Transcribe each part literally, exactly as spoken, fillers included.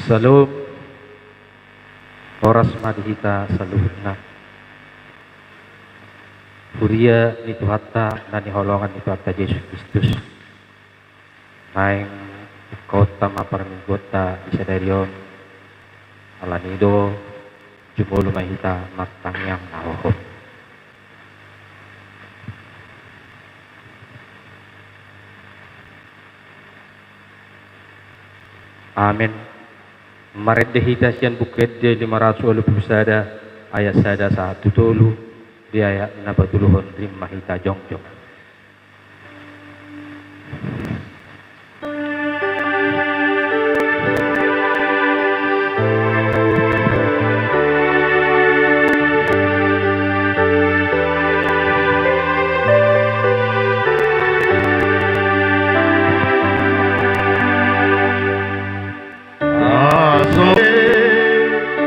Syalom. Horas ma di hita saluhutna. Huria ni Tuhanta na hinaholongan ni Tuhanta Jesus Kristus. Naeng bukaonta ma parmingguonta di sadari on. Alani i do, jumolo ma hita martangiang na hohom. Amen. Marende hita sian Buku Ende lima ratus ualu pulu sada, ayat sada sahat tu tolu. Di ayat na patoluhon rim ma hita jongjong.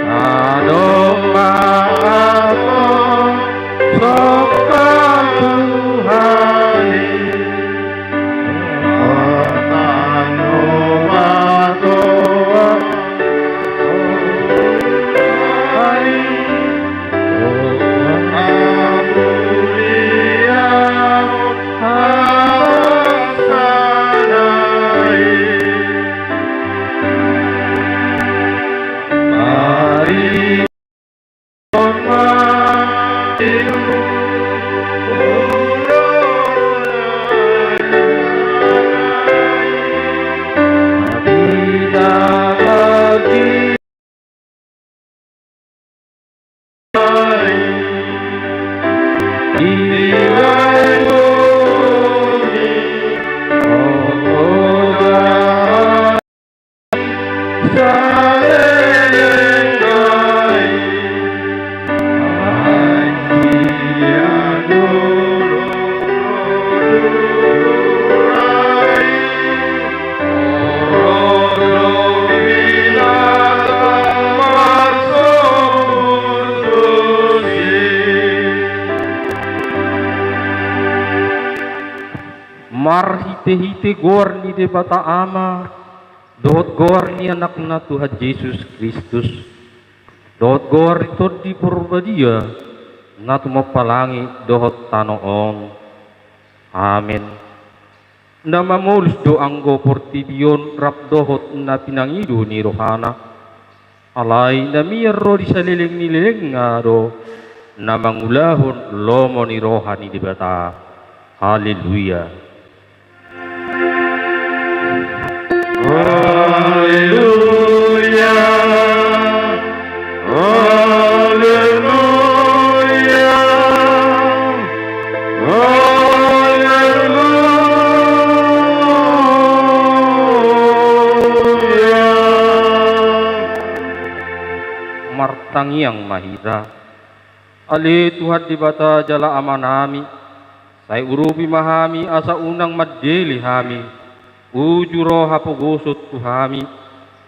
Adong ma ahu songkap Tuhan i, tano matoa Tuhan i. Marhitehite goar ni Debata Ama, dohot goar ni Anakna Tuhan Jesus Kristus, dohot goar ni Tondi Parbadia, na tumompa langit dohot tano on. Amen. Na mamolus do anggo portibi on rap dohot na pinangido ni rohana. Alai na mian ro di saleleng ni lelengna do na mangulahon lomo ni roha ni Debata. Haleluya. Haleluya. Haleluya. Haleluya. Martangiang ma hita. Ale Tuhan Debata jala Amanami, sai urupi ma hami asa unang mandele hami, uju ro hapogoson tu hami,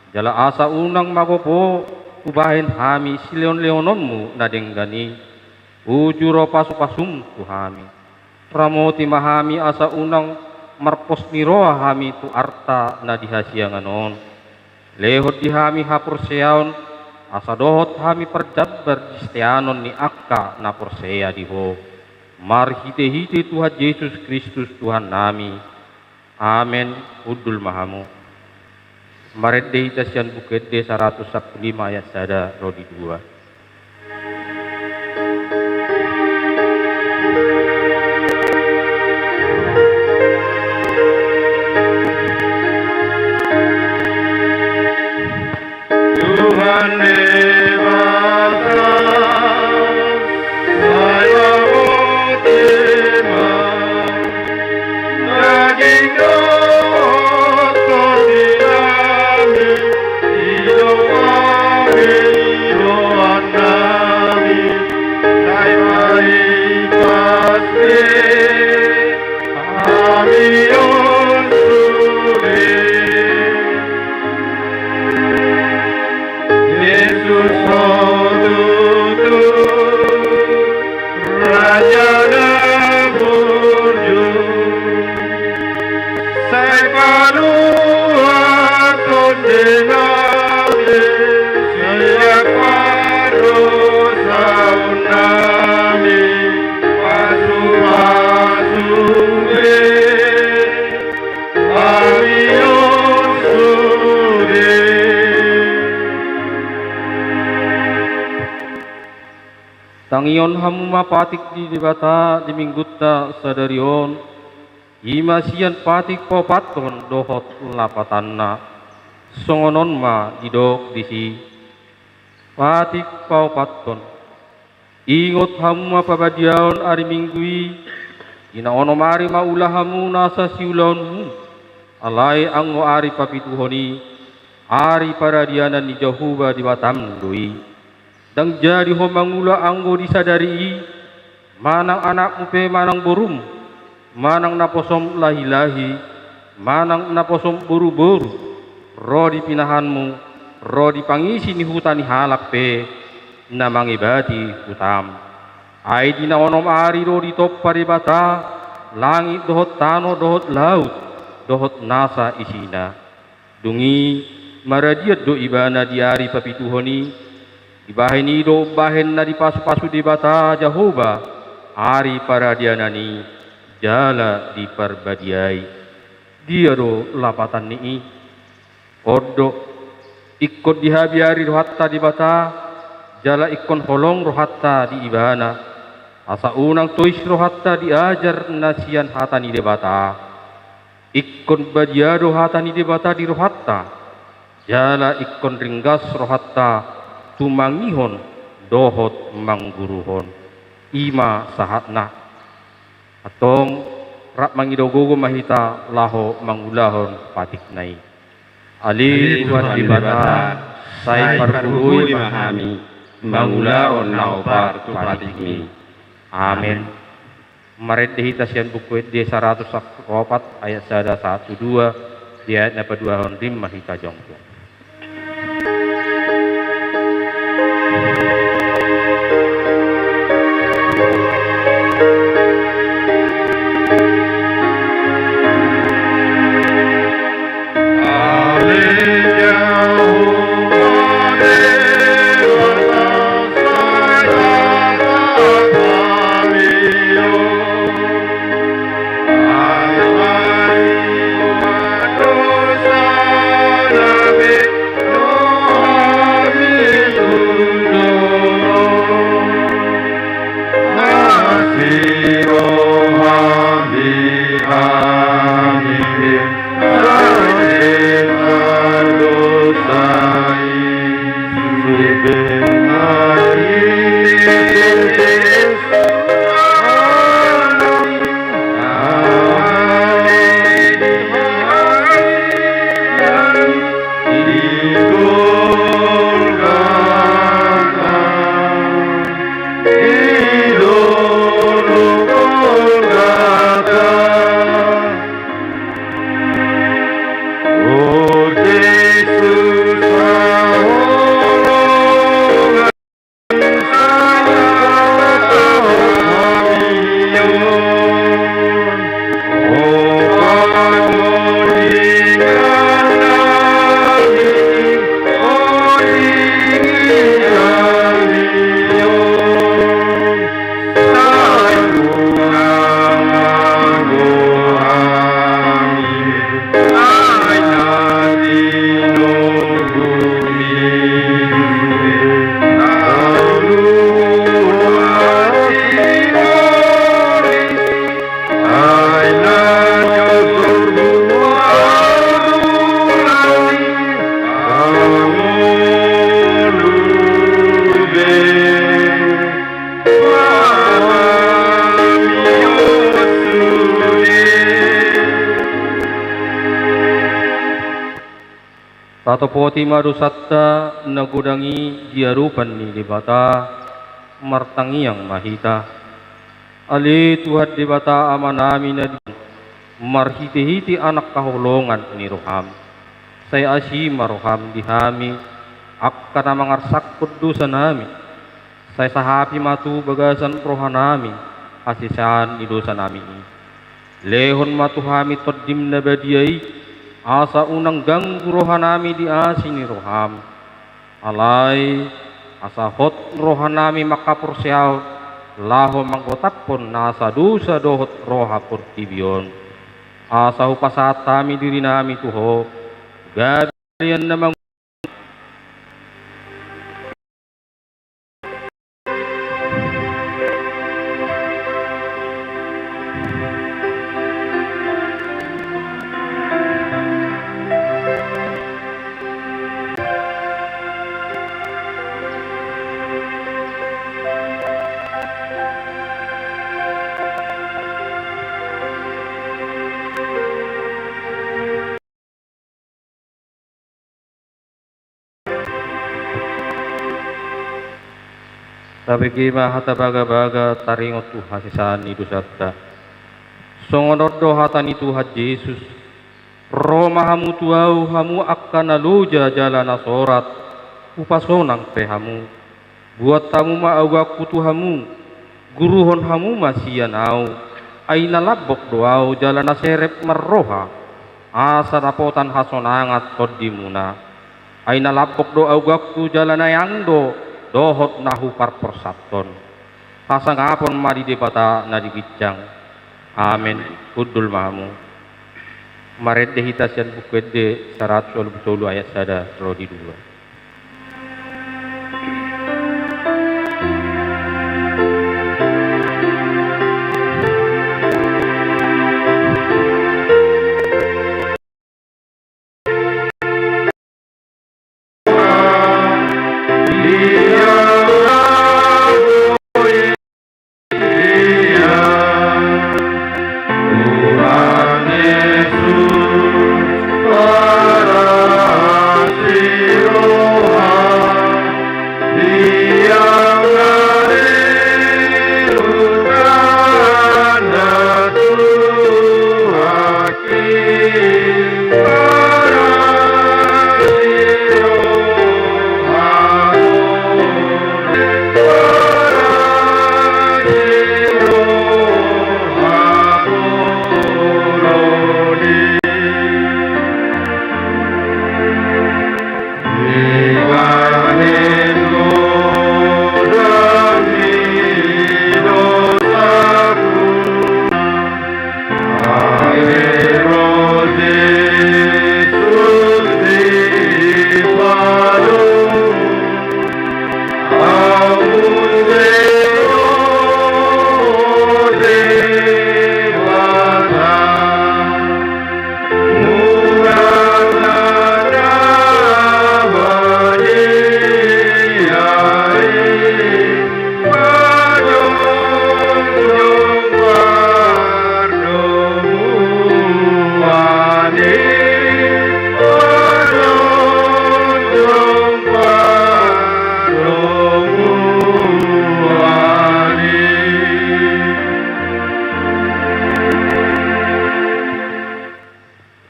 jala asa unang magopo hubahen hami silehonlehononmu na denggan i, uju ro pasupasum tu hami. Ramoti ma hami asa unang marpos ni roha hami tu arta na di hasiangan on. Lehon di hami haporseaon, asa dohot hami parjambar di siteanon ni angka na porsea di Ho. Marhite-hite Tuhan Jesus Kristus Tuhannami. Amen. Hundul ma hamu. Marende hita sian Buku Ende saratus sampulu lima ayat sada ro di dua. Tuhan Debata, sai Babang Debata, daging dohot tondi nami, didok hami doan nami, sai paimpas be hami on sude. Jesus, Ho tutu Raja na burju, sai paluathon dosa nami, sian pardosaon nami, pasu-pasu be hami on sude. Tangihon hamu ma patik ni Debata di Minggunta sadari on, i ma sian patik paopathon dohot lapatanna. Songon on ma didok disi. Patik paopathon. Ingot hamu ma pabadiaon ari Minggu i, di na onom ari mangula hamu nasa siulaonmu, alai anggo ari papituhon i, ari paradianan ni Jahowa Debatam do i. Ndang jadi ho mangula anggo di sadari i, manang anakmu pe manang borum, manang naposom lahi-lahi, manang naposom boru-boru, ro di pinahanmu, ro di pangisi ni huta ni halak pe, na mangebati hutam. Ai di na onom ari do ditompa Debata langit dohot tano dohot laut dohot nasa isina. Dung i maradian do Ibana di ari papituhon i. Dibahen i do umbahen na dipasu-pasu Debata Jahowa ari paradianan i jala diparbadiai. Dia do lapatan ni i? On do, ingkon dihabiari rohanta Debata, jala ingkon holong rohanta di Ibana, asa unang tois rohanta diajar na sian hata ni Debata. Ingkon badia do hata ni Debata di rohanta, jala ingkon ringgas rohanta tumangihon dohot mangguruhon. I ma sahatna. Antong, rap mangido gogo ma hita laho mangulahon patikna i. Ale Tuhan Debata, sai pargogoi ma hami mangulahon na hombar tu patikmi. Amen. Marende hita sian Buku Ende saratus sampulu opat ayat sada sahat tu dua, di ayat na paduahon rim ma hita jongjong. Tatopoti ma dosanta na godang i di adopan ni Debata, martangiang ma hita. Ale Tuhan Debata Amanami na di, marhitehite Anak haholongan ni roham, sai asi ma roham di hami, angka na mangarsangkon dosanami. Sai sahapi ma tu bagasan rohanami hasesaan ni dosanami i. Lehon ma tu hami Tondim na badia i, asa unang ganggu rohanami di asi ni roham. Alai asa hot rohanami manghaporseaon, laho manggotaphon nasa dosa dohot roha portibi on. Asa hupasahat hami dirinami tu Ho, gabe na mangu- Tabege ma hata bagabaga taringot tu hasesaan ni dosanta. Songon on do hata ni Tuhan Jesus: Ro ma hamu tu Ahu, hamu angka na loja jala na sorat, hupasonang pe hamu. Buat hamu ma agoanku tu hamu, guruhon hamu ma sian Ahu, ai na lambok do Ahu jala na serep marroha, asa dapotan hasonangan tondimuna. Ai na lambok do agoanku jala na eang do dohot na huparporsahon. Hasangapon ma di Debata na di ginjang. Amen. Hundul ma hamu. Marende hita sian Buku Ende saratus ualu pulu tolu ayat sada ro di dua.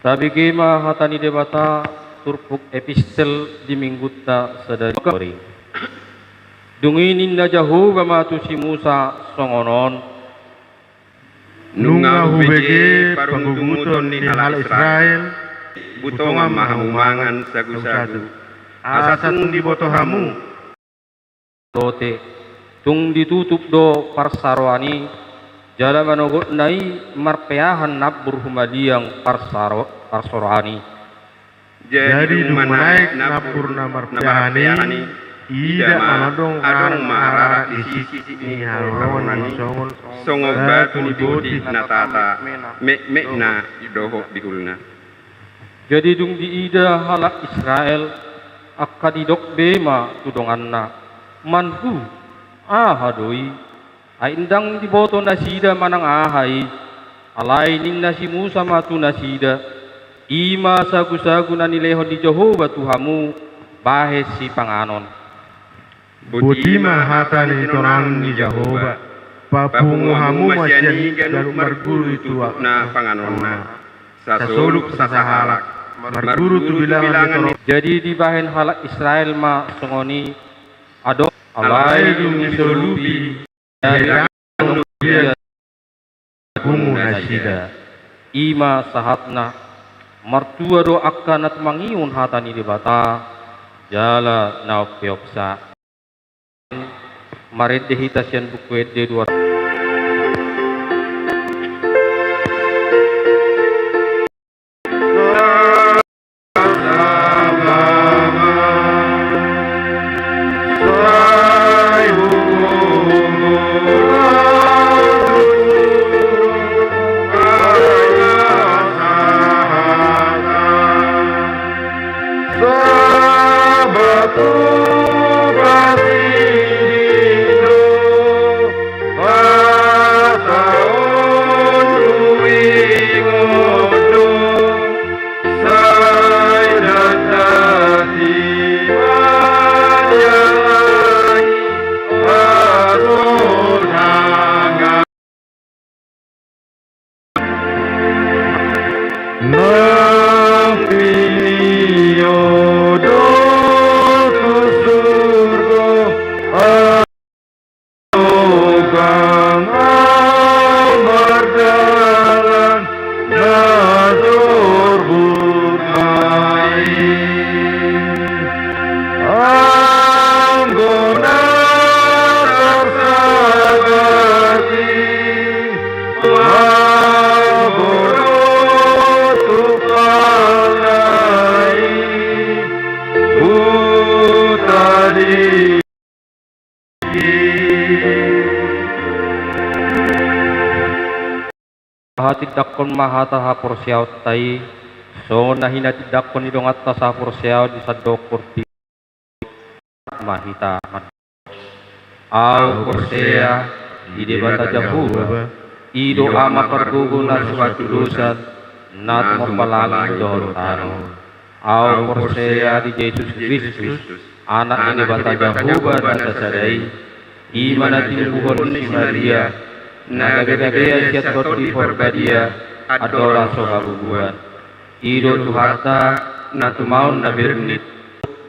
Tabege ma hata ni Debata, turpuk epistel di minggunta sadari. Dung i ninna Jahowa ma tu si Musa songon on: Nunga hubege parungutunguton ni halak Israel, butongan ma hamu mangan sagusagu, asa tung diboto hamu. Dohot, tung ditutup do parsaroan i, jala manogotna i marpeahan nambur humaliang parsaro-, parsaroan i. Jadi dung manaek nambur na marpeahan i, ida ma adong ma ararat di sisik ni haholongan i songon batu ni botik na tata, mekmekna dohot dihulna. Jadi dung diida halak Israel, angka didok be ma tu donganna: Manhu, aha do i? Ai ndang diboto nasida manang aha i. Alai ninna si Musa ma tu nasida: I ma sagusagu na nilehon ni Jahowa tu hamu bahen sipanganon. Boti ma hata ni tonang ni Jahowa. Papungu hamu ma sian i ganup marguru i tu anak panganonna, sasoluk sasahalak, marguru tu bilangan ni tonang. Jadi dibahen halak Israel ma songon i. Adong. Alai dung disolupi, ia pungu nasida. I ma sahatna. Martua do angka na tumangihon hata ni Debata jala na umpeopsa. Marende hita sian Buku Ende dua. Hatindanghon ma hata haporseaonta i, songon na hinatindangkon ni donganta sahaporseaon di sandok portibi ma hita. Ahu porsea di Debata Jahowa, i do Ama pargogo na so hatudosan, na tumompa langit dohot tano. Ahu porsea di Jesus Kristus, Anak ni Debata Jahowa na sasada i, i ma na tinubuhon ni si Maria, na gabe habean sian Tondi Parbadia, andorang so habubuhan. I do Tuhanta, na tumaon na bernit,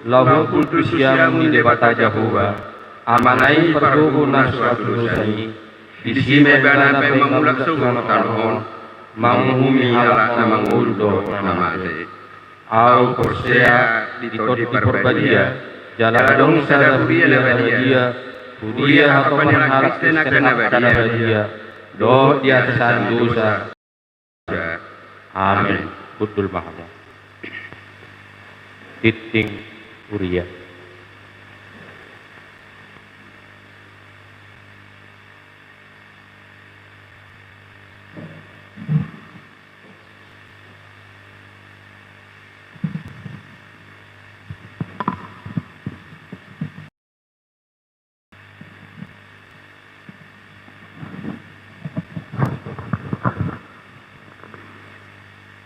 laho humbul tu siamun ni Debata Jahowa, Amana i pargogo na so hatudosan i. Disi ma ibana paima mulak sogot tu tano on, manguhumi halak na mangolu dohot na mate. Ahu porsea di Tondi Parbadia, jala adong sada huria na badia, huria hatopan ni halak Kristen angka na badia, dohot di hasesaan dosa. Amen. Hundul ma hamu. Tingting huria.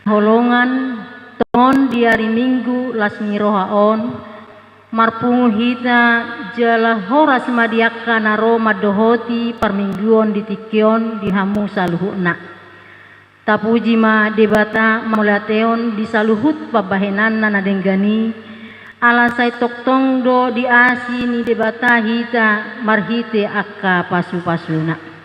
Holongan, tongon di ari Minggu las ni roha on, marpungu hita jala horas ma di angka na ro mandohoti parmingguon di tingki on di hamu saluhutna. Tapuji ma Debata mauliateon di saluhut pambahenanna na denggan i, ala sai tongtong do diasi ni Debata hita marhite angka pasupasuna.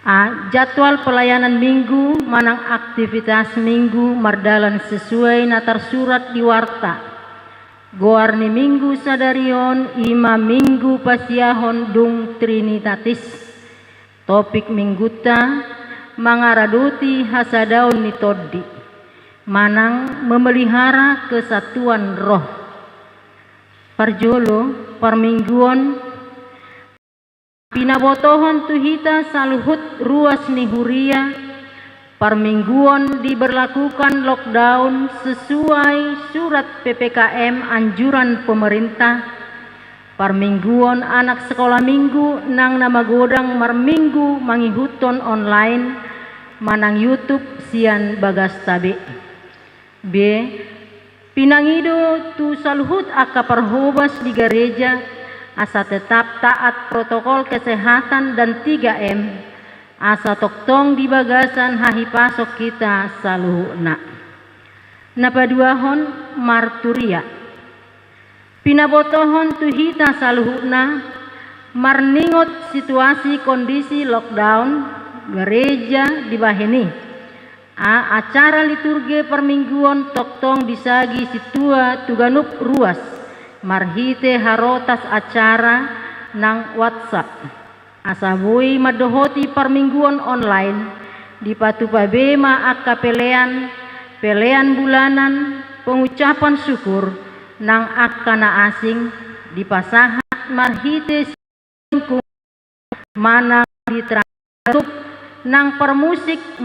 A, jadwal pelayanan Minggu manang aktivitas Minggu mardalan sesuai na tarsurat di warta. Goar ni Minggu sadari on i ma Minggu pasiahon dung Trinitatis. Topik Minggunta, mangaradoti hasadaon ni Tondi, manang memelihara kesatuan roh. Parjolo, parmingguon, pinabotohon tu hita saluhut ruas ni huria, parmingguon diberlakukan lockdown sesuai surat P P K M anjuran pemerintah, parmingguon anak sekolah Minggu nang na magodang marminggu mangihuthon online, manang YouTube sian bagasta be. B. Pinangido tu saluhut angka parhobas di gareja asa tetap taat protokol kesehatan dan tiga M, asa tongtong di bagasan hahipason hita saluhutna. Na paduahon, marturia. Pinabotohon tu hita saluhutna, marningot situasi kondisi lockdown gareja dibahen i, a, acara liturgi parmingguon tongtong disagi sintua tu ganup ruas marhite harotas acara nang WhatsApp. Asa boi mandohoti parmingguon online, dipatupa be ma angka pelean, pelean bulanan, pengucapan syukur, nang angka na asing, dipasahat marhite sian lingkungan manang di terang nang parmusik